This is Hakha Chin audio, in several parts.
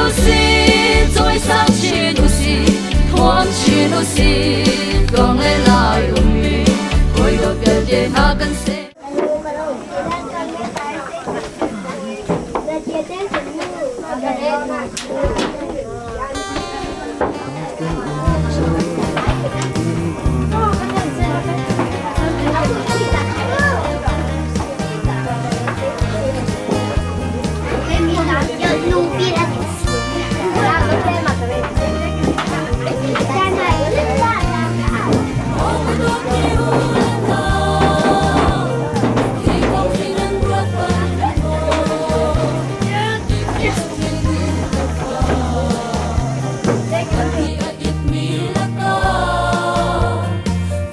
Usih, cawisang chin usih, thuam chin usih, tluang le lai ummi hawi dawt vialte hna kan si.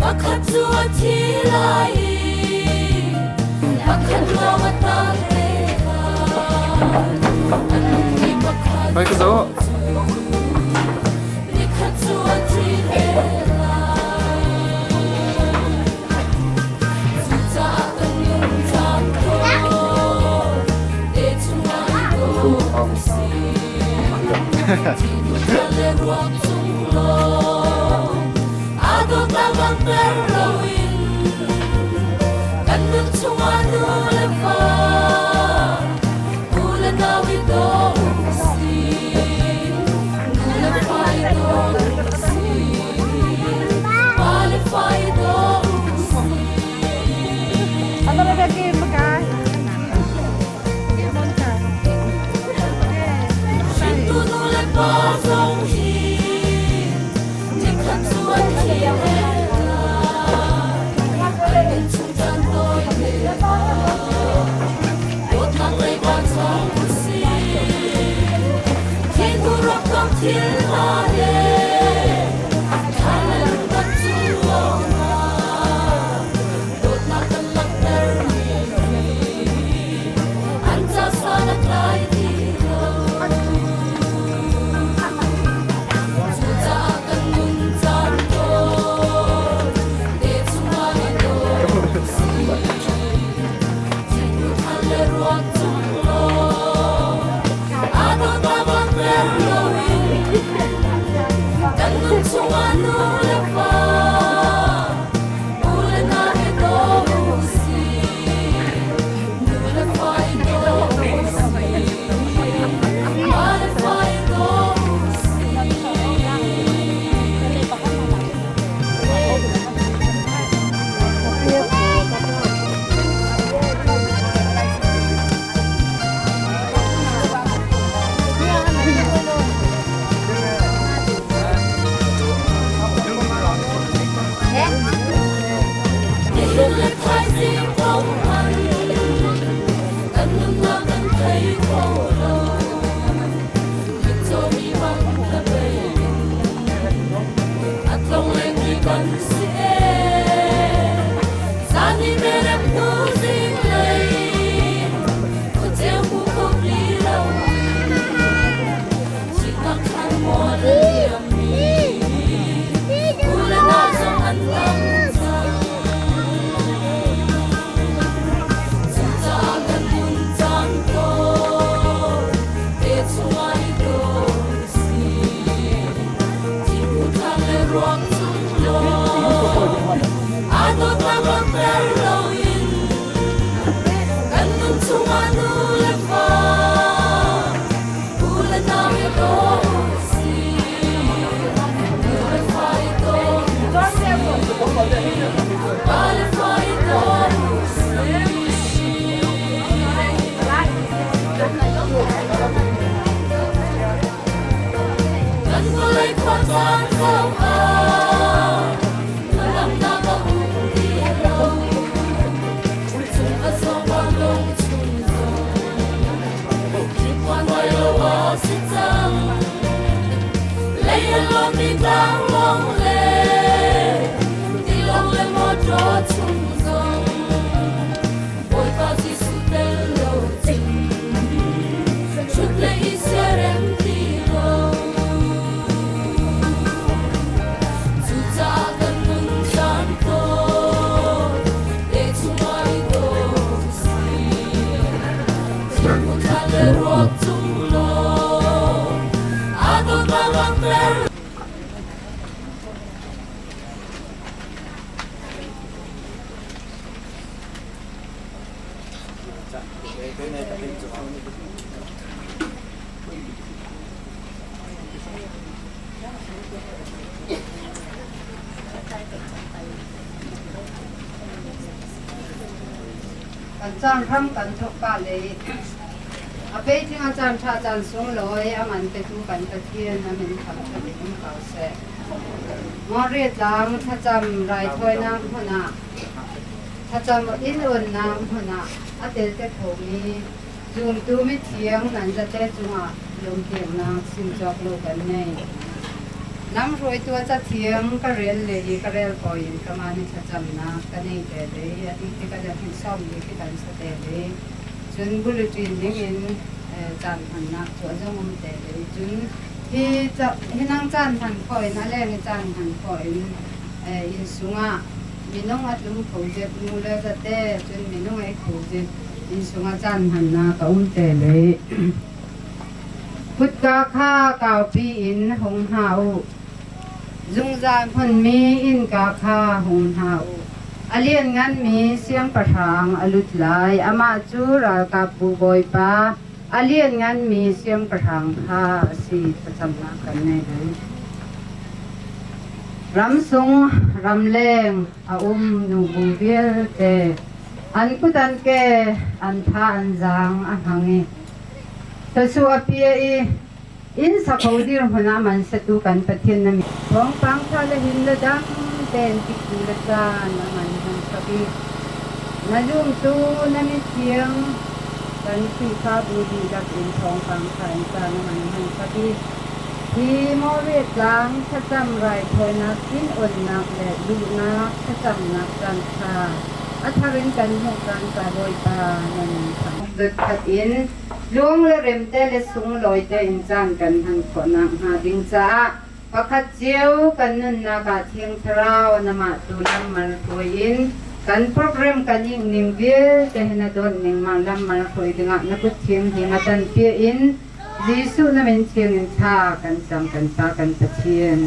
Pakhat cu a thi lai i pakhat lawng a tang te lai. Hoi ka zoh. Nikhat cu a thi te lai. Cucaah kan nungcang thaw te chungah i dawt si. Thihnu le ruak cung lawng aa dawtnak langhter loin kan nun chungah nu le va u le nau i daw usih. Nu le fa i daw usih. Pa le fa i daw usih. Hringtu nu le pa zong hi nikhat cu an thi ve lai. An innchung caan tawi te ah dawtnak leiba chang usih. Thilnu rak kam thil hna le thlan le lungtak cung lawngah dawtnak kan langhter mi hi an ca san a tlai ti lo. Cucaah kan nun caan tawn te chungah i dawt si. Thilnu thal le ruak cung lawng aa dawtnak langhter loin kan nun chungah nu le pa u le nau i daw usih. Nu le fa i daw usih. Pa le fa i daw usih. Nihin le thaizing kong an kan nunnak kan thei kho lo. Mitcawmi bang ka bei in a tlong lengmi kan si ee. Zan i merem hnu zinglei khuaceu hmu kho ti lo thihnak thlan mual a liammi u le nau zong an tam cang. Cucaah kan nun cang tawn te chungah i dawr si. Thingku thlan le ruak cung law aa dawtnak langhter loin kan nun chungah nu le va u le nau i daw si. Nu le fa i daw si. Pa le fa i daw si. Kan vawlei khua caan zoh ah lamnak a um ti lo. Chung a zawng lung chung zong thingkuan ai lo a si cang. Lei a lawmmi tlang lawng le tilawng le motor chung zong Bawipa Jesuh tel lo cun ṭhut le i siarem ti lo. Cucaah kan nun caan tawn te chungah i dawt si. Thingku thlan le ruak cung lawng Caan hram kan thawk ka le a pei thing a caan ṭha caan sunglawi a man petu kan Pathian a min thangṭhat in um ko seh. Ngawri tlang thlacam raithawinak hmun ah thlacam inn onnak hmun ah a tel te khomi zumtu mithiang nan zate cungah lungpiaknak sim cawk lo kan nei. Lamhruaitu a cathiang ka rel le i ka rel ko in ka mah ni thlacamnak ka nei te le a ti tikah le hin sawmmi khi kan sa te le cun bulletin ding in caan hmannak cu a zong um te le cun hi hi nang caan hman khawh in a leng i caan hman khawh in inn sungah minung a tlung kho zet nu le zate cun minung ei kho zet inn sungah caan hmannak a um te le Kutka kha kaupi in hung hna u. Zungzal hmunmi innka kha hung hna u. A liannganmi siangpahrang a lut lai. Amah cu ralkapbu bawipa, a liannganmi siangpahrang kha a si. Thlacamnak kan ngei lai. Ramsung, ramleng a um nubu vialte an kut an ke, an tha an zaang a hmang i Thluachuah a pia i inn sakho dirhmun ah man satu kan Pathian na min. Thawngpang tha le him le dam tein tiktu le caan a man hman sak i na zumtu na mithiang kan Khrihfabu dihlak in thawngpang tha in caan a man hman sak i hi Mawre tlang thlacam raithawinak inn onnak le luhnak thlacamnak caan tha a thar in kan hmuh caan ca Bawipa na min thang. Dot in lung le remte le sunglawi tein caan kan hman khawh nakhnga ding caah pakhat cio kan nunnak ah Thiang Thlarau namah tu lam mal hruai in kan program kan ing ning vialte hi na dawt ning ma lam mal hruai dingah na kut thiang hi nga tan pia in Jesuh na min thiang in thla kan cam kan Pa kan Pathian.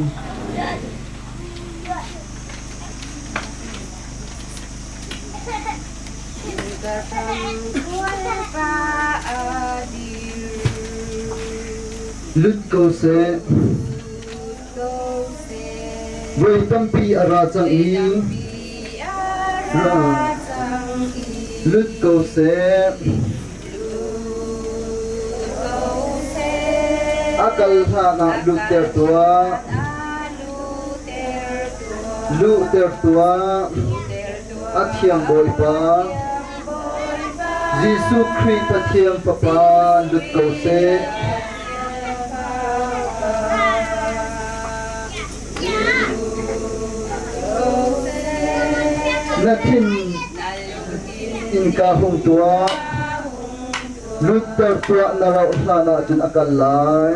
Lut ko seh. Voi tampi a ra cang i lut ko seh. A kal hlan ah lutter tuah. Luhter tuah. A thiang Bawipa, Jesuh Khrih Pathian Fapa lut ko seh. Na thin innka hung tuah. Lutter tuah na rauh hlan ahcun a kal lai.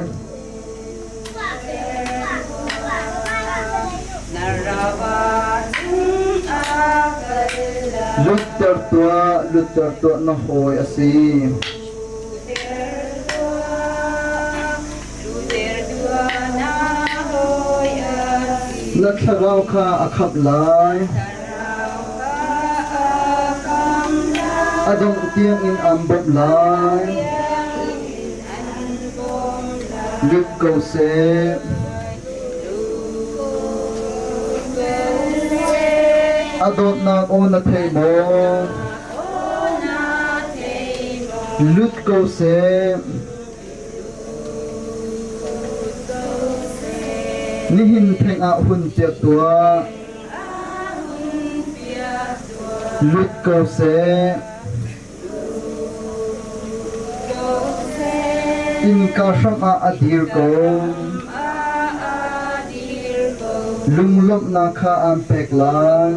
Lutter tuah, lutter tuah na hawi a si. Na thlarau kha a khamh lai. A dongh tiangin aan bawmh lai. Lut ko seh. A dawtnak aw na thei maw? Lut ko seh. Nihin theng ah hun piak tuah. Lut ko seh. Innka hram ah a dir ko. Lunglawmhnak kha aan pek lai.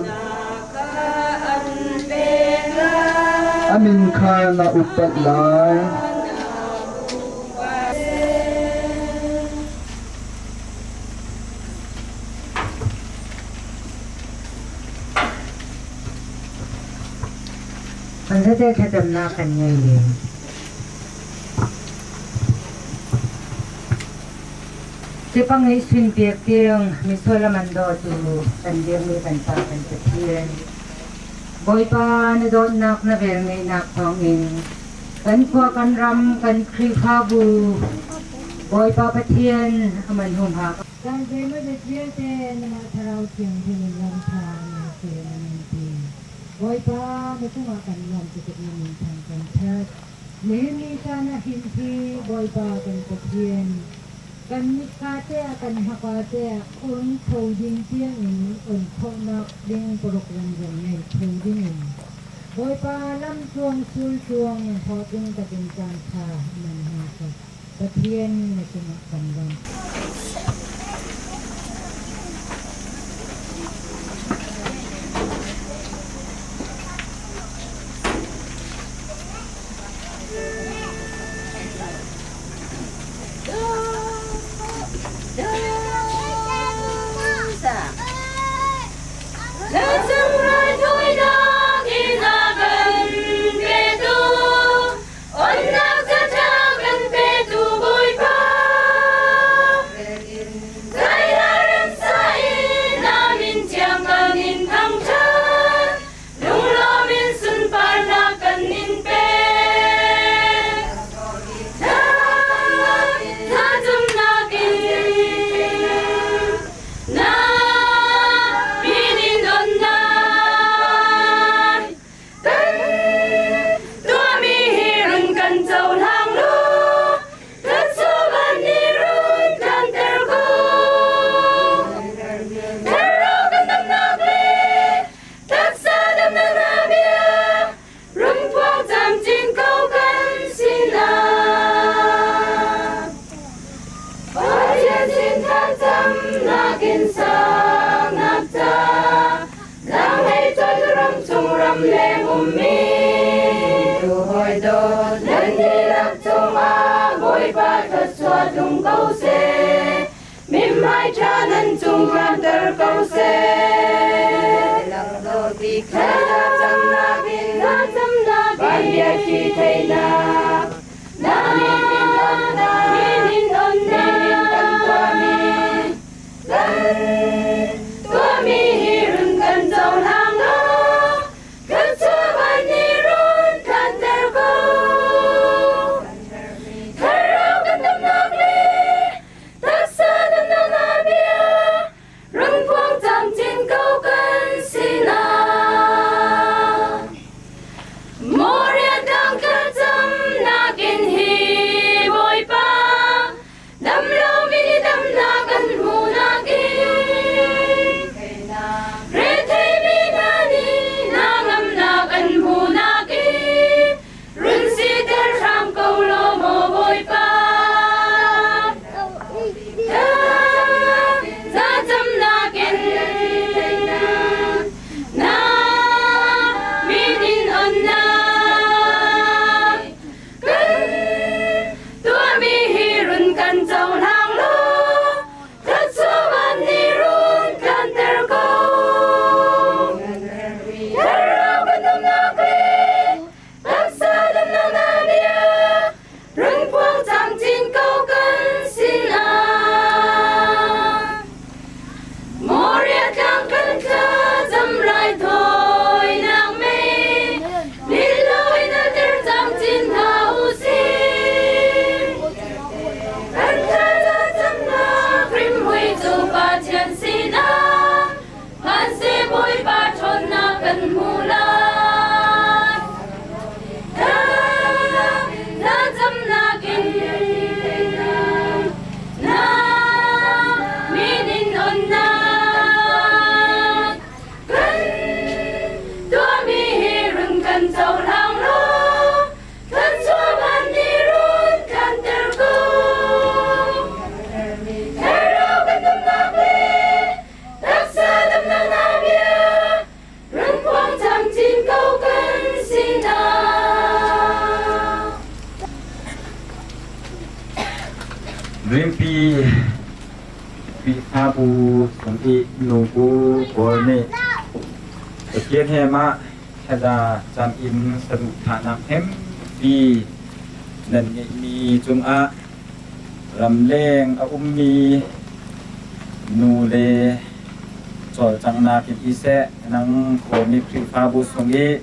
A min kha na upat lai. Kan zate thlacamnak kan ngei len. Cipang i sun piak tiang misual a man daw tu kan dirmi kan Pa kan Pathian. Bawipa na dawtnak na velngeihnak thawngin kan khua kan ram kan Khrihfabu Bawipa Pathian a man humhak. Kan zeimaw zat vialte namah thlarau thianghlim in lam ṭha na se na min ti. Bawipa na cungah kan lawm tuk na min thang kan ṭhat. Nihin ni caan ah hin hi Bawipa kan Pathian kan mitthla te ah kan hmaka te ah on kho ding tiangin on khawhnak ding program zong ngei kho dingin Bawipa lamtluang sultluang hlawhtling takin caan ṭha nan hna seh. Pathian na cungah kan lawm. Rimpi Khrihfabu chung i nubu pawl nih Pathian he mah thlaza cam in saduhthahnak hempi nan ngeihmi cungah ramleng a ummi nu le cawlcanghnak in iseh nang khuami Khrihfabu chung i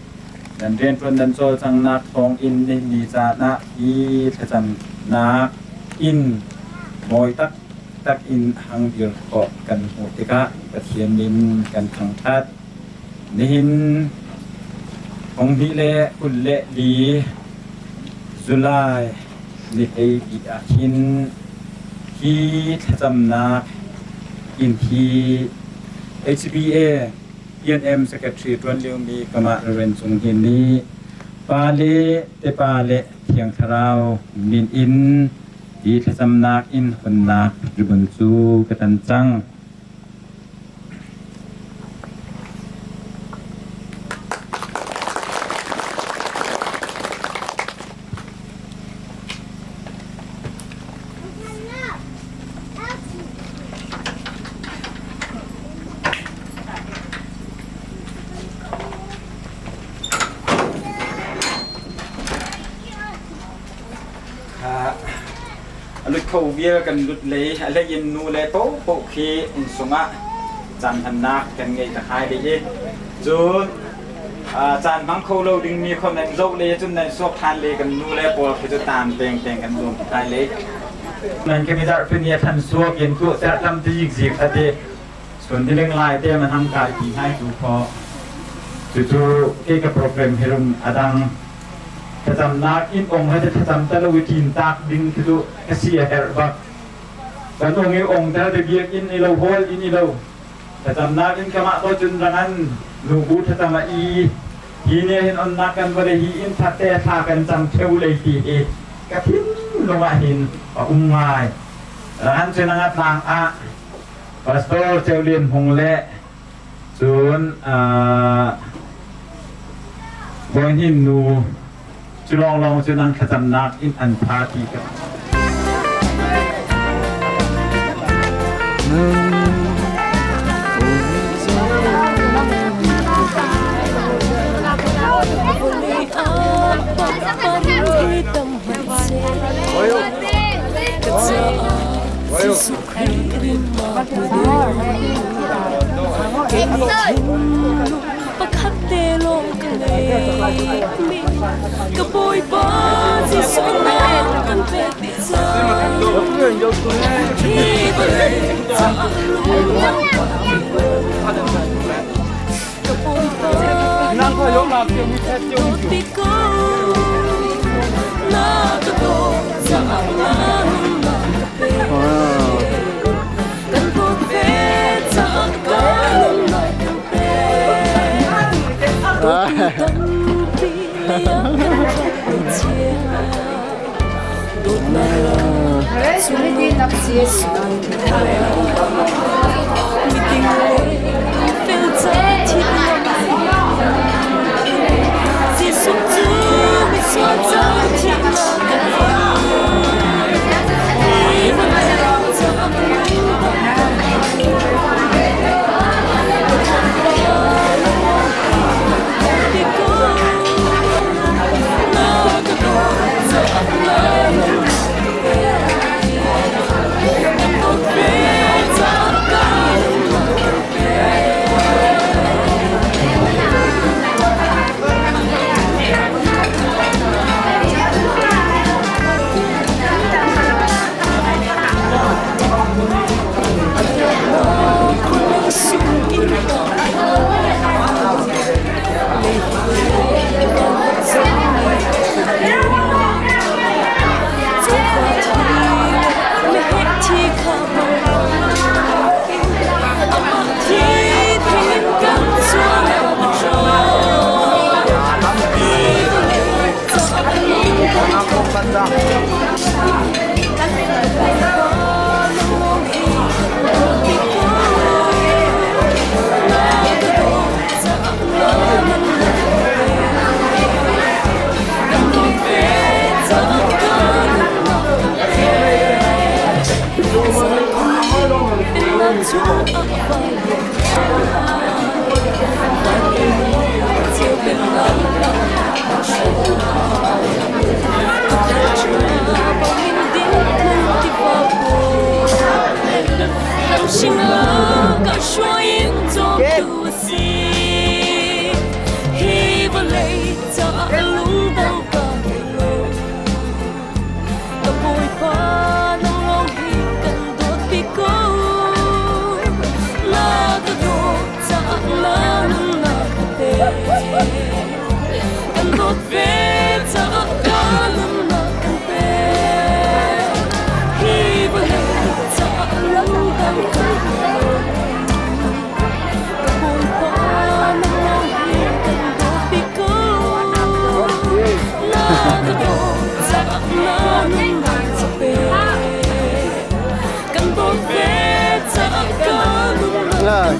nan rianṭuan nan cawlcanghnak thawngin nihin caan ah hi thlacamnak inn mawi taktak in hang dir khawh kan hmuh tikah Pathian min kan thangṭhat. Nihin Thonghnih le 24 July ni 12 ah hin hi thlacamnak inn hi HBA PNM Secretary ṭuan liomi Kamah Reverend Cung Hnin nih Pa le Tepa le Thiang Thlarau min in hi thlacamnak inn honnak ribbon cu ka tan cang. A lut kho vial kan lut lei a hlei in nu le paohpaoh khi inn sungah caan hmannak kan ngei tak hai ve i cun caan hmang kho lo dingmi kho nan zoh le cun nan suak than le kan nu le pawl khi cu tam peng peng kan zuam thai le nan kemi zarhpini a than suak in tuah ser tam ti zik ati chun dileng lai te man hang kai ti ngai tu kho cucu ke ka program hirum adang Thlacamnak inn ong he thlacam ta lo i ṭin taak ding khi cu ka si a herh bak. Kan ong i ong ter te biakinn i lo hall inn i lo. Thlacamnak inn kamah to cun rangan nubu thlacam a i hi ne hin onnak kan vale hi inn that te thla kan cam theu lei ti hi ka thinlung ah hin a um ngai. Rangan cun anga tlang ah Pastor Ceu Lian Hmung le Cun Bawi nu cu lawnglawng cu nang thlacamnak in an pha ti ka Pakhat te lawng ka ngeimi ka Bawipa Jesuh nak kan pek dih cang. Hi vawlei caah lung ka Bawipa dawt ko na ka dawt caah na nunnak ka pek. Kan dawt ve caah ka nunnak kan pek. Dawtu tampi lei ah kan rak chia. Dawtnak Miting le fel ca thihnak Jesuh cu misual ca thihnak kan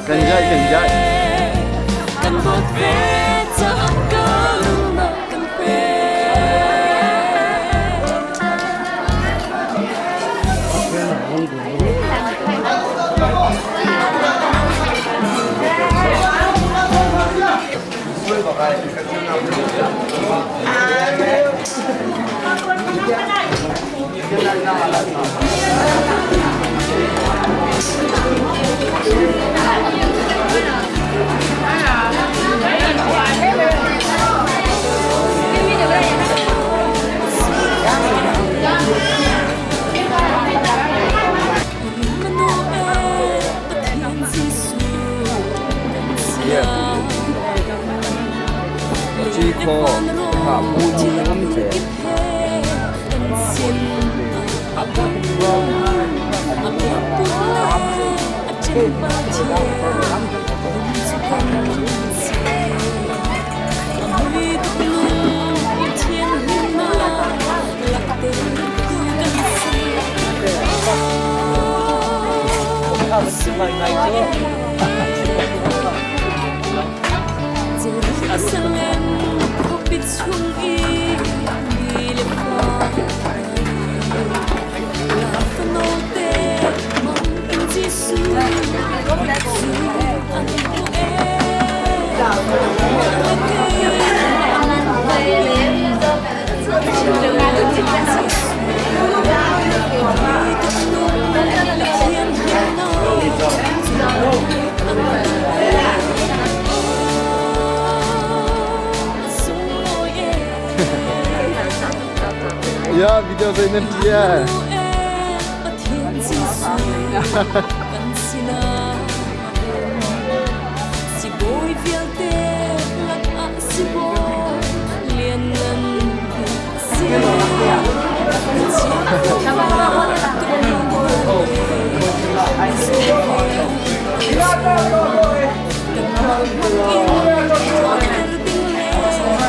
Kan jai kan jai. Kan dawt ve caah ka lungnak kan pek. Chi kho ha bu nu ngam che. Jerusalem khuapi chung i mi le fa fanote mang in Jesuh an hmu e. Ya video saya nanti ya. Si bawi vialte lakah si bawi lianngan si.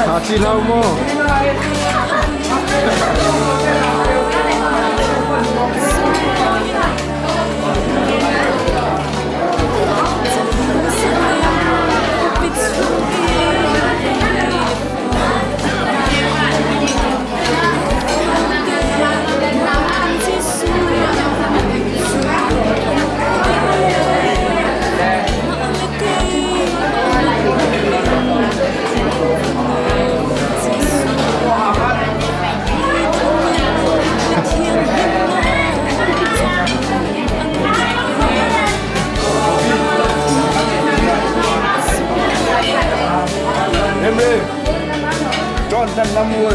Ha chi lau mo. Em đi. Tròn 150.